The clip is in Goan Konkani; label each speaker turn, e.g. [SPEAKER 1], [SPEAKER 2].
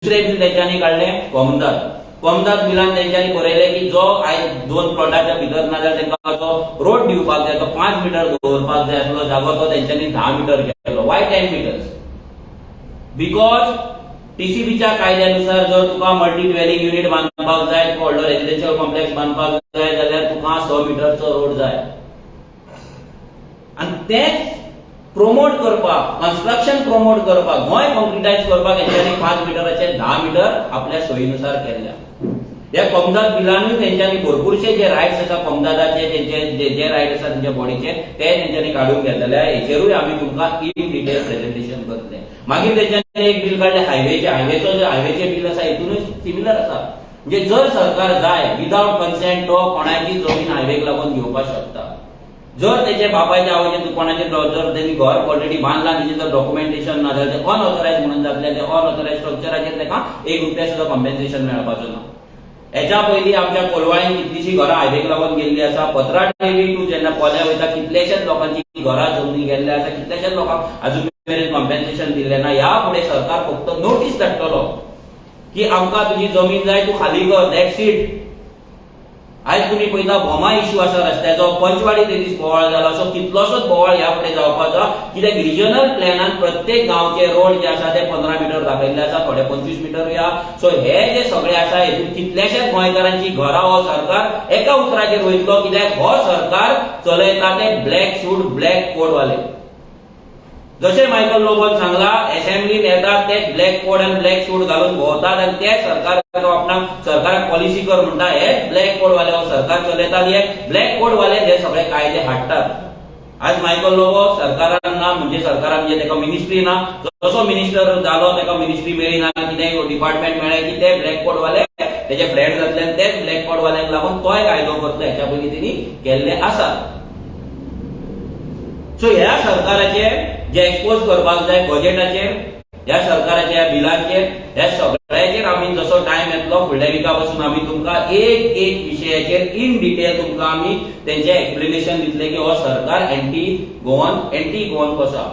[SPEAKER 1] दुसरें बील तेंच्यांनी काडलें कोमदाद. कोमदाद बिलान तेंच्यांनी बरयलें की जो आयज दोन प्लॉटाच्या भितर ना जाल्यार तेंकां जो रोड दिवपाक जाय तो 5 मिटर दवरपाक जाय आसलो जागो, तो तेंच्यांनी 10 मिटर केलो. Why 10 meters? Because टीसीबीच्या कायद्यानुसार जर तुका मल्टी ड्वेलिंग युनिट बांदपाक जाय, तुका व्हडलो रेजिडेन्शियल कॉम्प्लेक्स बांदपाक जाय जाल्यार तुका 6 मिटरचो रोड जाय. आनी तेच प्रोमोट करपाक, कन्स्ट्रक्शन प्रोमोट करपाक, गोंय कॉन्क्रिटायज करपाक हेंच्यांनी 5 मिटराचे 10 मिटर आपल्या सोयीनुसार केल्ल्या. ह्या कोमदाद बिलानूय तेंच्यांनी भरपूरशे जे रायट्स आसा कोमदादाचे, तेंचे जे जे रायट आसा तेंच्या बॉडीचे, ते तेंच्यांनी काडून घेतलेले. हेचेरूय आमी तुमकां इन डिटेल प्रेझेंटेशन करतले. मागीर तेंच्यांनी एक बील काडलें हायवेचें. हायवेचो जे हायवेचें बील आसा, हितूनय सिमिलर आसा. म्हणजे जर सरकार जाय, विदावट कन्सेंट तो कोणाची जमीन हायवेक लागून घेवपाक शकता. जर तेचे बापायच्या, आवयचे, कोणाचे जर तेणी घर ऑलरेडी बांदला, तेजें जर डॉक्युमेंटेशन ना जाल्यार ते अनऑथरायज म्हणून जातले. ते अनऑथरायज स्ट्रक्चराचेर ताका 1 रुपया सुद्दां कॉम्पेन्सेशन मेळपाचो ना. हेच्या पयलीं आमच्या कोलवाळीन कितलीशीं घरां हायवेक लागून गेल्ली आसा. पत्रादेवी टू जेन्ना पोल्यां वयता, कितलेशेच लोकांची घरां जमनी गेल्ले आसा. कितलेशेच लोकांक अजून मेरेन कॉम्पेन्सेशन दिल्लें ना. ह्या फुडें सरकार फक्त नोटीस धाडटलो की आमकां तुजी जमीन जाय, तूं खाली कर. That's it. आयज तुमी पळयता, भोमा इश्यू आसा रस्त्याचो, पंचवाडी ते दीस बोवाळ जाला. असो कितलोसोच बोवाळ ह्या फुडें जावपाचो, कित्याक रिजनल प्लॅनान प्रत्येक गांवचे रोड जे आसा ते 15 मिटर दाखयल्ले आसा, थोडे 25 मिटर या. सो हे जे सगळे आसा, हेतून कितल्याश्याच गोंयकारांची घरां हो सरकार एका उतराचेर वयतलो, कित्याक हो सरकार चलयता ते ब्लॅक सूट ब्लॅक कोट वाले. जशें मायकल लोबोन सांगला, असेंब्लीन येतात ते ब्लॅक कोट आनी ब्लॅक सूट घालून भोंवतात आनी ते सरकार आपणाक सरकाराक पॉलिसी कर म्हणटा. हे ब्लॅक कोट वाले हो सरकार चलयतात. हे ब्लॅक कोट वाले हे सगळे कायदे हाडटात. आज मायकल लोबो सरकारान ना, म्हणजे सरकारान म्हणजे ताका मिनिस्ट्री ना. जसो मिनिस्टर जालो, ताका मिनिस्ट्री मेळ्ळी ना, कितें डिपार्टमेंट मेळ्ळें की ते ब्लॅक कोट वाले तेजे फ्रेंड जातले आनी तेच ब्लॅक कोट वाल्यांक लागून तोय कायदो करतलो. हेच्या पयलीं तेणी केल्ले आसा. सो ह्या सरकाराचे जे एक्सपोज करपाक जाय बजेटाचेर, ह्या सरकाराच्या ह्या बिलांचेर, ह्या सगळ्याचेर आमी जसो टायम येतलो फुडल्या विका पासून आमी तुमकां एक एक विशयाचेर इन डिटेल तुमकां आमी तेंचे एक्सप्लेनेशन दितले की हो सरकार एंटी गोवन, एंटी गोवन कसो आहा.